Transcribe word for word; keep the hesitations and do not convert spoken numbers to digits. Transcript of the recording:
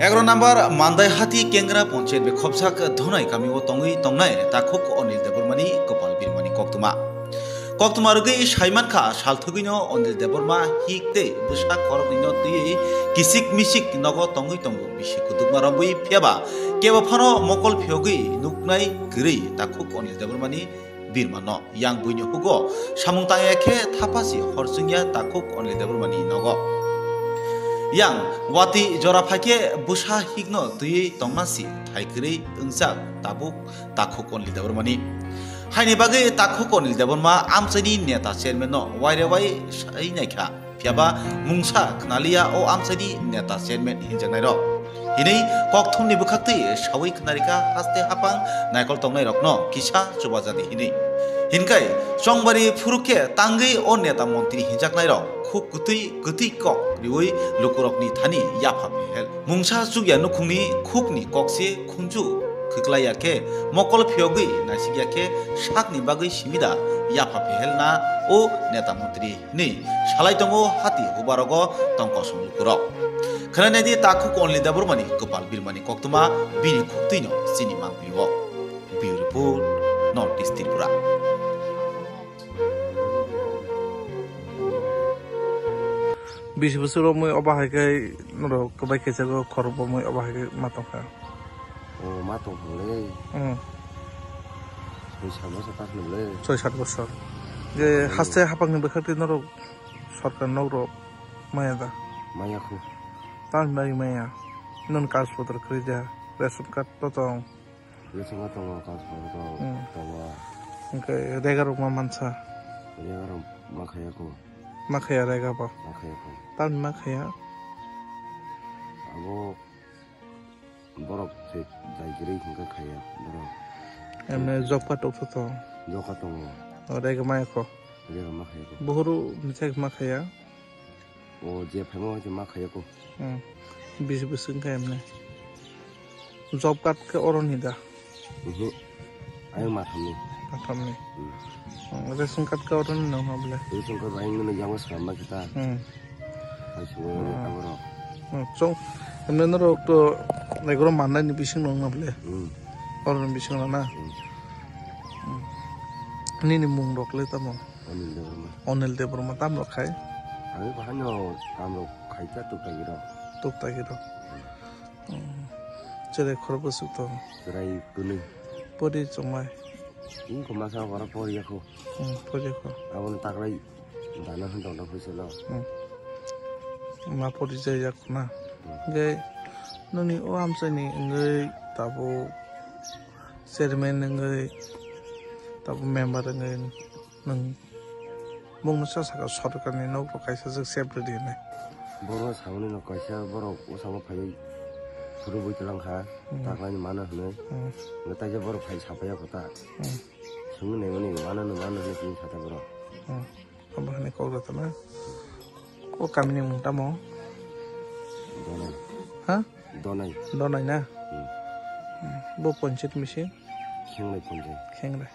Egaroh number Mandai Hati Kengra Panchayat bekhobsak Dhonai kamio tongwi tongnai takhuk Onil Debbarmani kwpal birmani koktwma. Koktwma rwgwi saimankha, salthogwino Onil Debbarma hik tei bwsa khoroknwino twiwi kisik misik nogo tongwi tongo, bisi kutukma romwi phiyaba kebo phano mokol phiyogwi nuknai kwrwi takhuk Onil Debbarmani birmano. Yang buini hugo samung tangya khe thapasi hor chwngya takhuk Onil Debbarmani nogo. Yang wati jora phaikhe bwsa hikno twiwi tongmasi thai kwrwi wngjak tabuk takhuk Onil Debbarmani. Haini bagwi takhuk Onil Debbarma amchaini neta chairman no waire wai sai naikha. Phiyaba mungsa khnaliya o amchaini neta chairman hinjaknairok. Hinwi kokthumni bwkhaktwi sawi khnarikha haste hapang naikol tongnairokno kisa chubajadi hinwi. Hinkai chongbari phurukhe tangwi o neta montri hinjaknairok khuk kwtwi kwtwi kok riwi lukurokni thani yapha phehel. Mungsa chukya nukhungni khukni kokse khunju khwklaiya khe mokol phiyogwi naisikya khe sakni bagwi simida yapha phehel na o neta montri hinwi salai tongo hati hubarogo tong kosong lukurok. Khwnai naidi takhuk Onil Debbarmani kwpal birmani koktwma bini khuktwino chini mangpili o. Bureau Report, North East Tripura. Bisi bosor romwi obo hai khe norok kwbai khe jago khorok bomwi obo hai khe ma tongkha. O ma tongkha le. Hmm. Soi sat bosor ta le. Soi sat bosor. Je Hmm. Haste hapangni bwkhaktwi norok sorkar nok rok maya da? Maya khu. Tamni bagwi maya? Non kagoj potro kwrwi da? Ration card to tong? Ration card tongo, kagoj potro tong, Hmm. tongo. Hwnkhe rega rok ma mansa? Rega rok ma khaya khu. Ma khaya rega bo? Ma khaya khu. Tamni ma khaya? Abo Borok se jai kwrwi hwnkhe khaiya borok. Emne job card tok to tong? Job card tongo. O rega maya kho? Rega ma khaiya kho. Buhuru mithai ma khaiya? O je phaima hwnse ma khaiya kho. Hmm. Bisi bwswk khe emne. Job card khe oro ni da? Uhu. Ayang mathamni. Mathamni. Hmm. Hmm, ration card khe oro ni nang ma bole? Ration card ayang nini yango swnam ma kita. Hmm. Hai sumo ni Hmm. Aboro. Hmm, chong, emne norok to egoro mannai ni bising nang ma bole? Hmm. Oro ni bising na? Hmm. Hmm. Nini mung rok le tamo? Anil Debbarma. Anil Debbarma tam rok khai? Ang bahano tam rok khai ta tuk ta giro. Tuk ta giro. Hmm. Cherai khoro bwswk tong? Cherai kwnwi. Pori chongmai? Wngkha masa oro pori yakho. Hmm, pori yakho. Aboni taklai dana hwn tongda phuisalo. Hmm. Ma pori jai yakho na. Hmm. Hwnkhe nini o amchaini wngwi tabuk chairman wngwi tabuk member wngwi nwng bongno sa saka sorkarni nok rok kaisa jak sep rwdi hinwi. Borok samani no kaisa borok bwskango phaiwi phuru bui twlang kha, Hmm. taklaini mano hinwi. Hmm. Hwnkhe taisa borok phai sapai ya kho ta. Hmm. Swngwi naimani mano no mano hinwi tini sata borok. Hmm. Abo hinwi kok rwtana. O kamini mung tamo? Donai. Ha? Donai. Donai na? Hmm. Hmm. Bo ponchit misi? Khenglai ponchit. Khenglai.